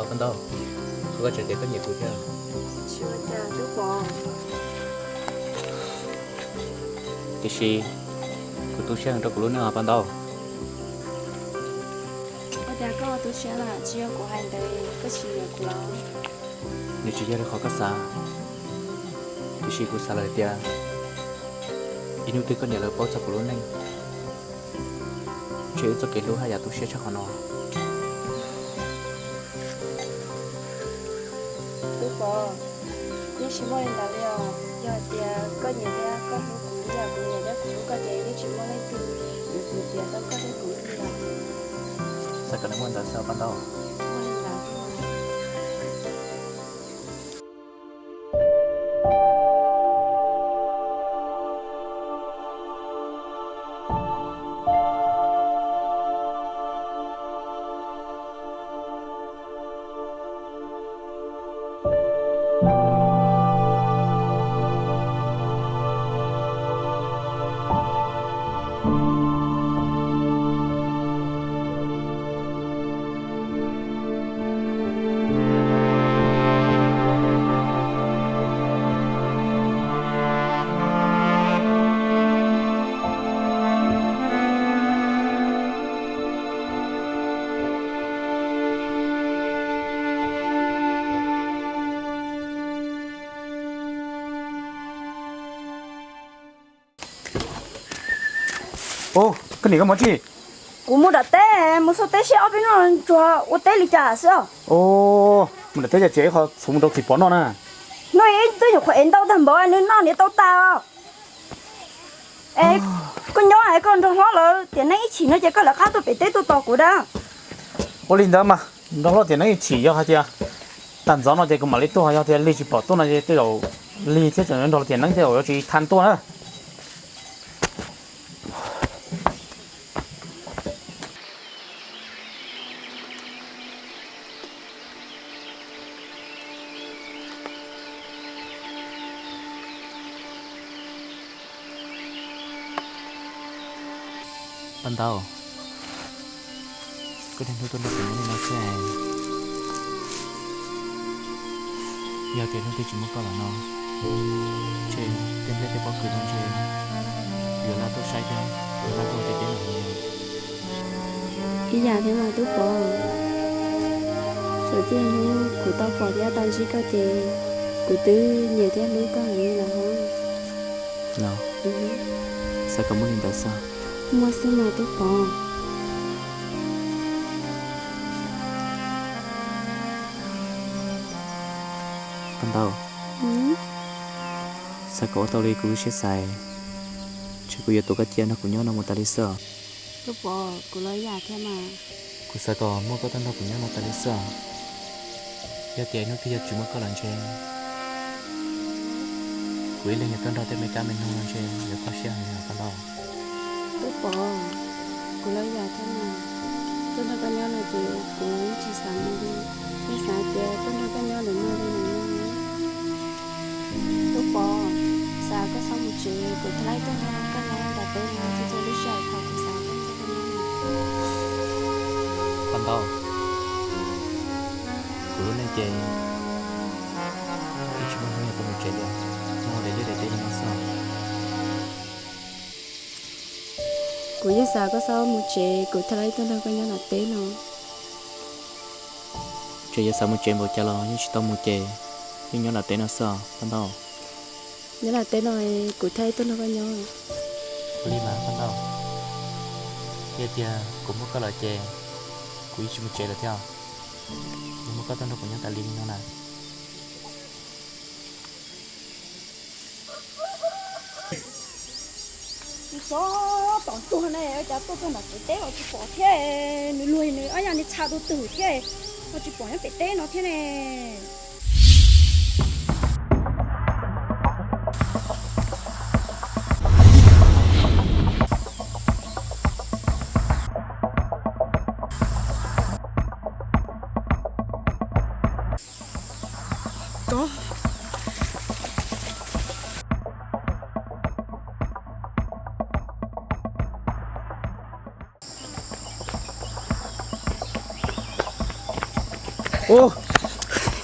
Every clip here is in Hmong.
Paj Ntaub, koj tseem tias koj nyiam kuv thiab. Tiam sis kuv tu siab heev rau kuv lub neej os Paj Ntaub. Ua cas koj tu siab lawm, tsis yog kuv hais ntawd koj tsis nyiam kuv los? Nws tsis yog li qhov koj xav, tiam sis kuv xav lawm tias ib hnub twg koj niam lawv paub txog kuv lub neej, ntshe wb txoj kev hlub haj yam tu siab tshaj qhov no. Tub Pov, yeej tsis muaj li ntawd li os. Yog hais tias koj nyiam thiab koj hlub kuv ib yam kuv nyiam thiab kuv hlub koj ces yeej tsis muaj leej twg yuav txwv tias tau koj thiab kuv li os. Xav kom nws muaj ntawd xwb Paj Ntaub. Ub, koj niam koj mus tsi? Kuv mus nram teb, mus xauj teb seb ob peb hnub no ntsuag ua teb li cas xwb os. Ub, mus nram teb cas txiav ib qho txhuv mus rau txiv Pov noj na. Hnub ib twb nyuam qhuav ev ntau tag npaum, nws noj niam tau tas os. Es koj nyob es koj nrog hlob lawv tiam neej ib chim no ces koj lawv qab tuaj pem teb tuaj tos kuv da. Ua li ntawd mas nrog hlob tiam neej ib chim, yog hais tias tag ntxov no ces kuv mam li tuaj, yog tias lig tsis pom tuaj no ces tej zaum lig thiab tseem nrog tiam neej tej zaum yuav tsis tau tuaj na. Paj Ntaub, koj niaj hnub tuaj nrog kuv nyob li no thiab. Yog tias hnub twg tsis muaj koj los no, ntshe tej nplej tej pob kws no ntshe kuv yuav laj tuaj saib thiab, kuv yuav laj tuaj ua tej teb no li. Ib yam thiab mas Tub Pov, txawm txij hnub kuv tau pom thiab tau ntsib koj ces kuv twb nyiam thiab hlub koj heev li los. Los, xav kom muaj li ntawd xwb. Muaj xwb mas Tub Pov. Paj Ntaub, xav kom ua tau li kuv lub siab xav, ntshe kuv yuav tuav koj cia nrog kuv nyob no mus tas li xwb os. Tub Pov, kuv los yam thiab mas. Kuv xav kom muaj koj tuaj nrog kuv nyob no tas li xwb os. Yog tias hnub twg yog tsis muaj koj los ntshe kuv ib leeg yuav tuaj nrog tej me kab me noog no ntshe yuav kho siab heev li os Paj Ntaub. Tub Pov, kuv los yam thiab mas. Tuaj nrog koj nyob no ces kuv yeej tsis xav mus li, yeej xav tias tuaj nrog koj nyob lawm no li lawm no. Tub Pov, xav koj txhob mus tsev, kuv thiaj li tuaj nrog koj nyob nram teb no, txhua txhua lub sij hawm thaum kuv xav tuaj nrog koj nyob. Paj Ntaub, kuv lub neej ces ib tsis muaj hnub yuav tau mus tsev li, nyob ua daim liaj daim teb li no xwb. Kuv yeej xav koj txhob mus tsev, kuv thiaj li tuaj nrog koj nyob nram teb no. Txawm yuav xav mus tsev npaum cas los yeej tsis tau mus ces yeej nyob nram teb no xwb os Paj Ntaub. Nyob nram teb no kuv thiaj li tuaj nrog koj nyob. Ua li mas Paj Ntaub, yog tias kuv muaj koj lawm ces kuv yeej tsis mus tsev lawm thiab. Kuv muaj koj tuaj nrog kuv nyob tas li li no na. Nws txhob tom tuag ne, ua cas tuaj txog nram tsev teb los tsis pom thiab, nws luag nws ob yam nws txha tus twg thiab, los tsis pom nyob pem teb no thiab ne. Ub,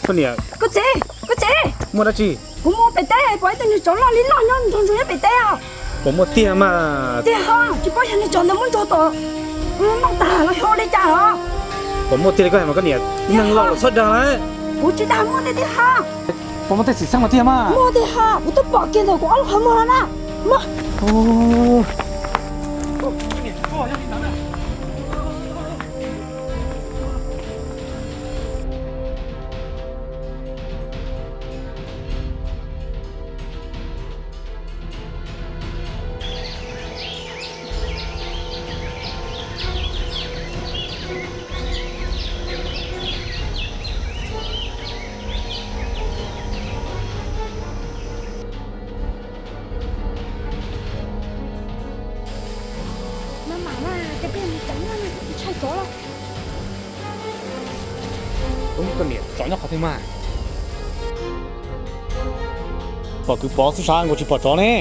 koj niam. Koj txiv, koj txiv. Muaj dab tsi? Kuv mus pem teb pom ib tug niag tsov loj li loj nyob ntsuag ntsuag nyob pem teb os. Puas muaj tiag mas? Tiag ho, tsis paub yog niag tsov ntawd muab ntsuag tom noj tag los xyov ua li cas os. Puas muaj tiag li koj hais mas koj niam? Neeg loj los txhob dag lawm. Kuv tsis dag, muaj tiag tiag ho. Puas muaj tej xwm txheej mas tiag mas? Muaj tiag ho, kuv twb pom kiag ntawm kuv ob lub qhov muag no na. Muaj. Ub, koj niam, tsov nyob qhov twg mas? Pom kwv Pov xwb sav, nkaus tsis pom tsov ne.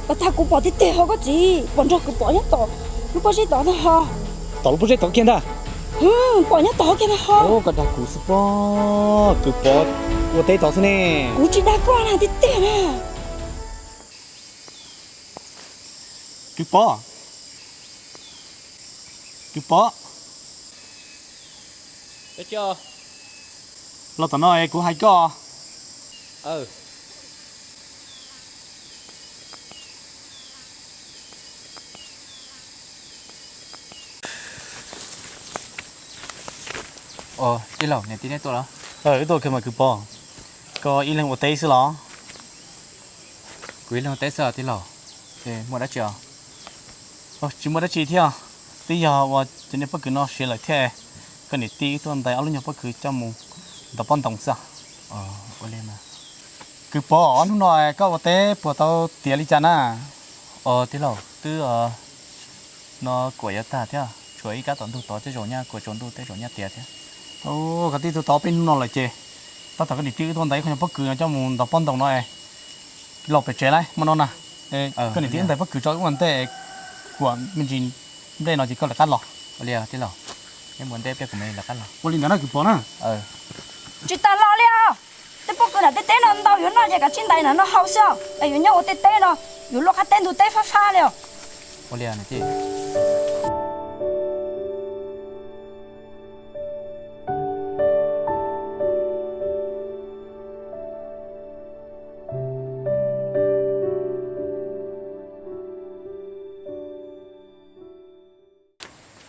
Pas tag kuv pom tiag tiag ho koj txiv, pom nrog kwv Pov nyob tom lub pob zeb tod ntag ho. Tom lub pob zeb tod kiag ntag. Pom nyob tod kiag ntag ho. Koj dag kuv xwb pob, kwv Pov ua teb tod xwb ne. Kuv tsis dag koj na, tiag tiag na. Kwv Pov, kwv Pov, los tom no kuv hais koj. Tij laug, niam tij neb tuaj los? Wb tuaj kawg mas kwv Pov. Koj ib leeg ua teb xwb los? Kuv ib leeg ua teb xwb tij laug. Muaj dab tsi os? Tsis muaj dab tsi thiab, twb yog ua cov niag pob kws no siav lawm thiab, koj niam tij wb tuaj ntais ob lub nyuag pob kws coj mus ntov pob ntoos xwb. Kwv Pov, ob hnub no koj ua teb puas tau tiav li cas na? Tij laug, twb no kuam yuav tag thiab, tshuav ib kab tom ntug tod tej zaum nyaj kuam tsaus ntuj tej zaum nyaj tiav thiab. Koj tij, twb tau peb hnub no lawm ces tab tom koj niam tij wb tuaj ntais ib qho nyuag pob kws no coj mus ntov pob ntoos no es los pem tsev lawm hmo no na. Koj niam tij wb ntais pob kws tso wb ua ntej, kuam me ntsis nplej no ces koj lawv qab los. Ua li ntawd na kwv Pov na. Tsis tas los li os. Tej pob kws nram tej teb no ntau yuav noj ces kav tsij ntais nram no haus xwb os. Es yuav nyob ua tej teb no, yuav luaj qab teb ntug teb fab fab li os.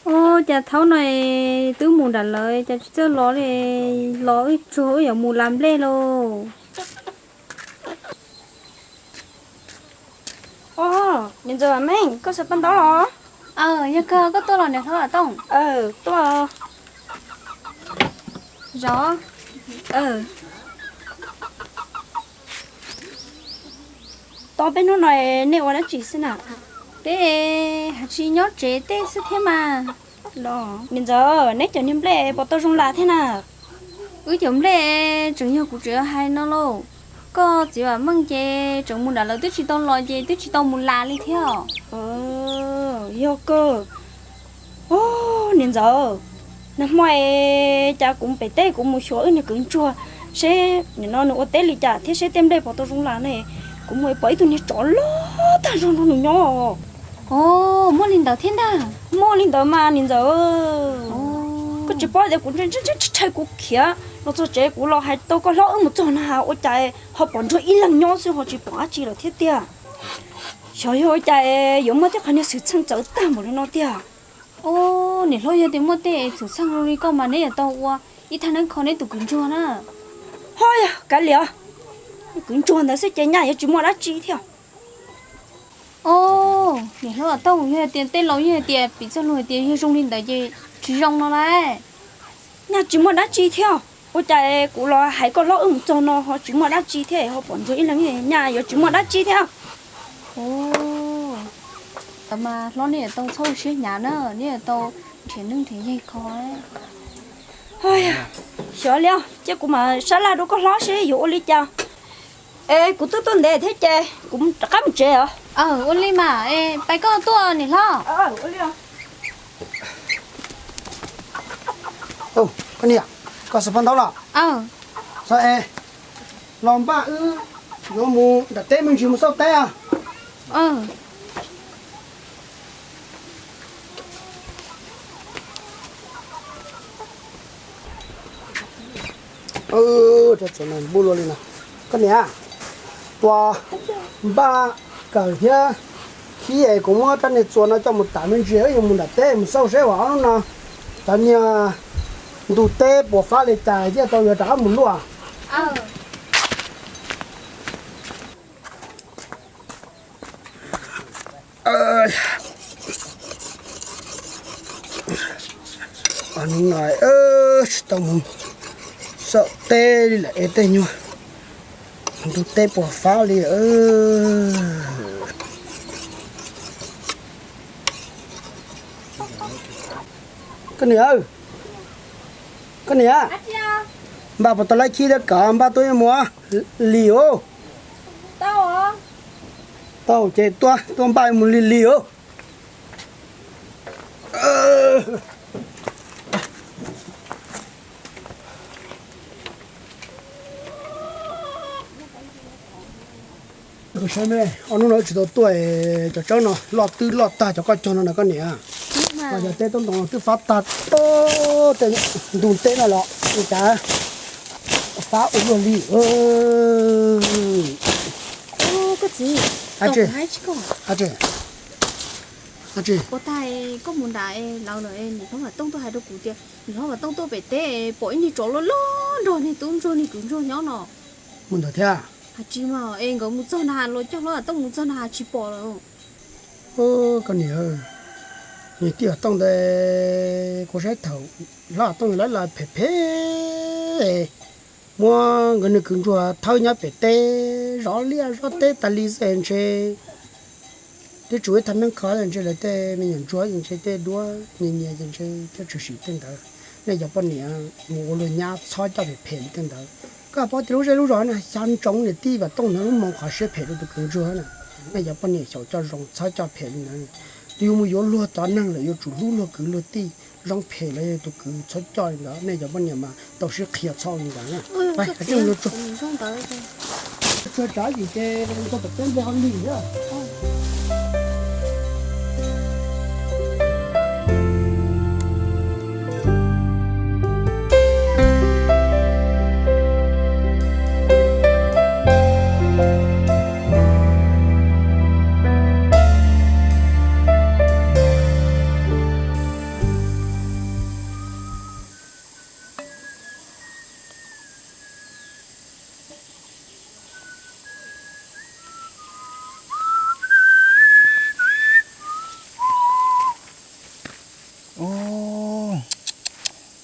Ua cas thaum no twb mus nram lawv cas tsis txawj los li, los wb tsuag wb yuav mus la nplej lauj. Niam ntxawm Vam Meej, koj xaws paj ntaub los? Yog kawg, koj tuaj los niam hlob Vam Tooj? Tuaj. Zov. Tau peb hnub no nej ua dab tsi xwb na? Peb haj tsis nyob tsev tej xwb thiab mas. Niam ntxawm, neb cov niag nplej puas tau zoo las thiab na? Wb cov nplej tseem yog kuv tseem hais no lauj. Koj txiv Vam Meej ces tseem mus nram lawv twb tsis tau los ces twb tsis tau mus las li thiab. Yog kawg. Niam ntxawm, nag hmo es cas kuv pem teb kuv mus xyuas wb niag kwv ntsuag seb nim no nws ua teb li cas thiab seb tej nplej puas tau zoo las ne, kuv mus pom ib tug niag tsov loj tag zog nrog nws nyob. Muaj li ntawd thiab ntag. Muaj li ntawd mas niam ntxawm. Koj tsis paub tias kuv ntshe ntshe kuv khiav los txog tsev kuv los hais tau koj hlob wb mus txog na, ua cas ho pom ntsuag ib leeg nyob xwb ho tsis pom dab tsi lawm thiab tiag. Xyov yog ua cas yuav muaj tej qhov niag xwm txheej txawv tag npaum li no tiag. Niam hlob, yog tias muaj tej xwm txheej zoo li koj mas neb yuav tau ua ib thaj neeb kho neb tus kwv ntsuag na. Ho yog kav liam, kwv ntsuag ntawd xwb ces nyaj yuav tsis muaj dab tsi thiab. Niam hlob Vam Tooj, yog tias tej laus yeej hais tias piv txoj lus hais tias yog zoo li ntawd ces tsis zoo no lauj. Nyaj tsis muaj dab tsi thiab. Ua cas kuv los hais koj hlob wb mus txog no ho tsis muaj dab tsi thiab ho pom ntsuag ib leeg, nyaj yuav tsis muaj dab tsi thiab. Thaum mas hlob, neb yuav tau txhob ua siab hnyav na, neb yuav tau nrhiav neeb nrhiav yaig kho. Xyov li, cia kuv mam sab laj rau koj hlob seb yuav ua li cas. Es kuv twb tuaj ntev thiab ces kuv rov qab mus tsev os. Ua li mas, pais koj tuaj niam hlob. Koj niam, Koj xav pab ntaub los? Xav es los npaj wb yuav mus nram teb me ntsis mus xauj teb. Npaj luaj li no. Koj niam, ua npaj kawm thiab khib es kuv muab rab niag txuas no coj mus tam me ntsis wb yuav mus nram teb mus xauj seb uas ob hnub no cov niag ntug teb puas fab li cas thiaj tau yuav rov qab mus luaj. Hnub no tsis tau mus xauj teb li lawm es tej nyuag ntug teb puas fab li. Koj niam, koj niam, npaj puas tau lab khib thiab kawm, npaj tuaj ib mus li os. Tau ces tuaj, tuaj npaj mus li li os. Saib me, ob hnub no tsis tau tuaj, cov tsawb no loj twb loj tag cov koj cog no na koj niam. Koj cov teb tub ntoo no twb fab tag, tej ntug teb no los ua cas fab ua luaj li. Koj txiv, ua tag koj mus nram lawv lawm, niam hlob Vam Tooj tuaj hais rau kuv tias niam hlob Vam Tooj tuaj pem teb pom ib niag tsov loj loj nrog niag tub ntsuag niag kwv ntsuag nyob no. Mus ntawd thiab? Has tsis mas es nkawd mus txog na, los coj hlob Vam Tooj mus txog na has tsis pom lawm. Koj niam, niag tij Vam Tooj ntawd kuv saib thaum hlob Vam Tooj lawv los phem phem, muab nkawd niag kwv ntsuag thawb nyob pem teb zov liaj zov teb tas li xwb ntshe. Twb tsum ib thaj neeb kho ntshe lawv tej me nyuam ntsuag ntshe tej duab nyias nyias ces ntshe thiaj tshwm sim tej ntawd. Nej cov poj niam mus ua luag nyab txhob coj phem phem li tej ntawd. Koj paub tias lub zej lub zos no xya ntsoov niam tij Vam Tooj ntawd lub moo qhov siab phem rau tus kwv ntsuag na. Nej cov poj niam xyaum coj zoo txhob coj phem li ntawd. Tus yuav mus yuav luag tov neeg lawm yuav tsum hlub luag kwv luag tij, zoo phem los yog tus kwv txhob coj li ntawd. Nej cov poj niam mas tau siab qhia txhob li ntawd na. Tsuag tsav yim ces txog tom teb nplej ho lig thiab. Ub,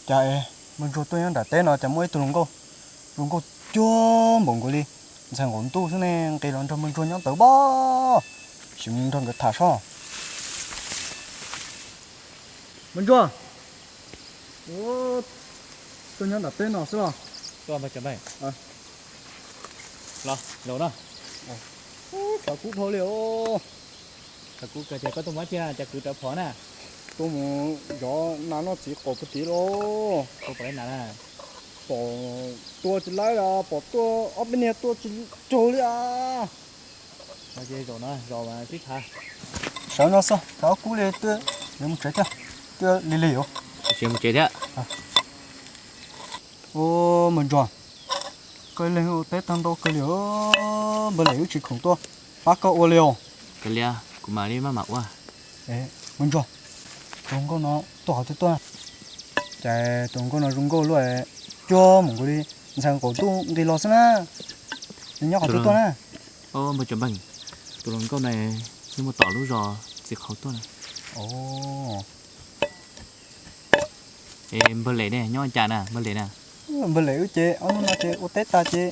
cas es npawg ntsuag tuaj nyob nram teb no cas muaj ib tug hluas nkauj, hluas nkauj cuag npaum nkaus li ntxhais nqaum ntuj xwb ne, nqis los nrog npawg ntsuag nyob ntawd pob, sim mus nrog nkawd tham sob. Npawg ntsuag, tuaj nyob nram teb no xwb los? Los, zaum no. Tshav kub dhau li os. Tshav kub kawg tiag, koj tuaj mus dab tsi, cas kwv rawv phom na? Tuaj mus zov nas noj txiv qaum puag tid los. Pom tua tsis laib li, pom tua ob peb niag tua tsis raug li as. Zaum no, zaum mas sib tshav. Sawv no xwb, tshav kub li twb yuav mus tsev thiab, twb lig lig os. Mus tsev thiab. Ua npawg ntsuag, koj ib leeg ua teb tag ntau kawg li os, npawg Lem wb tsis khoom tuaj pab koj ua li os. Kav liam, kuv mam li maj mam ua. Npawg ntsuag, tus hluas nkauj no tuaj qhov twg tuaj? Cas tus hluas nkauj no zoo nkauj luaj, cuag mus nkaus li ntxhais nqaum ntuj nqis los xwb na. Nws nyob qhov twg tuaj na? Npawg Tsav Npeeg, tus hluas nkauj no yeej muaj tom lub zos txiv qhauv tuaj na. Es npawg Lem ne, nyob cas na npawg Lem na? Npawg Lem wb ces ob hnub no ces ua teb tag ces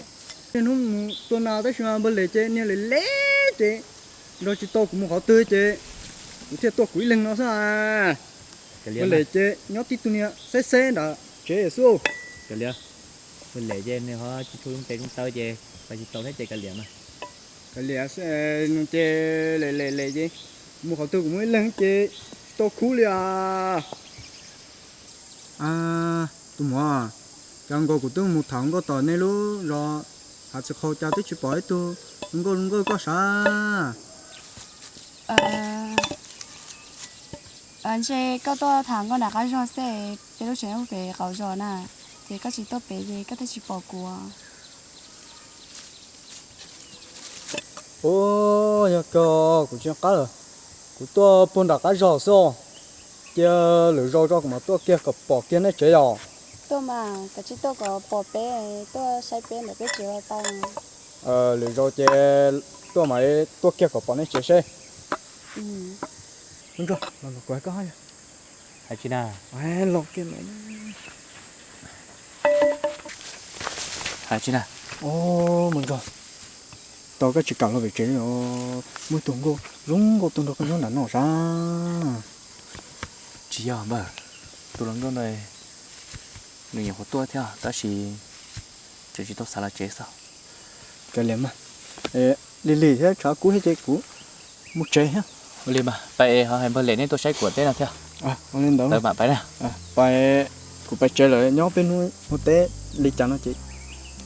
niaj hnub mus tua nas tab sis mas npawg Lem ces niag Lem Lem ces nrog tsis tau kuv mus qhov twg ces kuv thiaj tuaj kuv ib leeg no xwb. Npawg Lem ces nyob tib tug niag xeb xeb nram tsev xwb. Npawg Lem ces nws ho tsis tshua zoo tes zoo taw ces pab tsis tau thiab ces kav liam mas. Kav liam, nws ces Lem Lem Lem ces kuv mus qhov twg kuv mus ib leeg ces tsis tau khub li as. Tus muam, Cas nkaus kuv twb mus tham nkauj tom nej lub zos Hav Txiv Qhau cas twb tsis pom ib tug zoo nkauj zoo nkauj koj sav. Ntshe koj tuaj tham nkauj nram qab zog xwb, peb lub tsev nyob pem qaum zos na, ces koj tsis tuaj pem ces koj thiaj tsis pom kuv. Ua, yog kawg kuv tsis nco qab lawm, kuv tuaj puag nram qab zog xwb os. Cia lwm zaus tso kuv mam tuaj kiag kom pom kiag nej tsev yom. Tuaj mas kav tsij tuaj kom pom peb, tuaj saib peb ntawm peb tsev tau. Lwm zaus ces tuaj mam tuaj kiag kom pom nej tsev seb. Ntsuag, los los kuv hais koj hab. Hais tsis na. Los kiag los. Hais tsis na. Os, Mus Ntsuag, tau koj tsis kam los pem tsev os, muaj ib tug nkauj zoo nkauj tuaj nrog koj nyob nram no sab. Tsis yog npawg, tus hluas nkauj ntawd nws nyuam qhuav tuaj thiab tab sis tseem tsis tau xav los tsev xwb. Kav liam mas, lig lig thiab tshav kub thiab ces kuv mus tsev thiab. Ua li mas pais es ho hais npawg Lem nej tuaj saib kuv teb no thiab. Ua li ntawd mam pais na. Pais, kuv pais tsev lawm, nyob peb hnub ua teb li cas no ces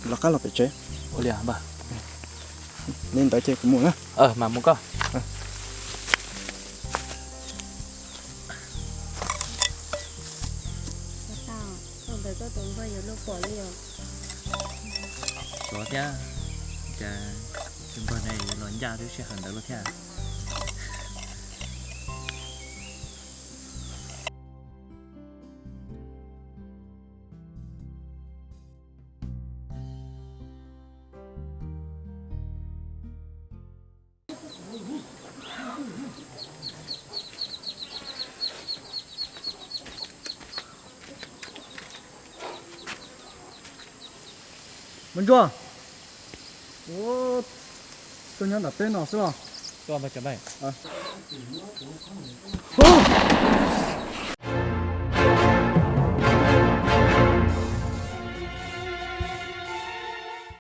lawv qab los pem tsev. Ua li npawg. Li ntawd ces kuv mus na. Mas mus koj. Xyov thiab, cas tus npawg no yuav los ncaj lub sij hawm ntawd lawm thiab. Mus Ntsuag, tuaj nyob nram teb no xwb los?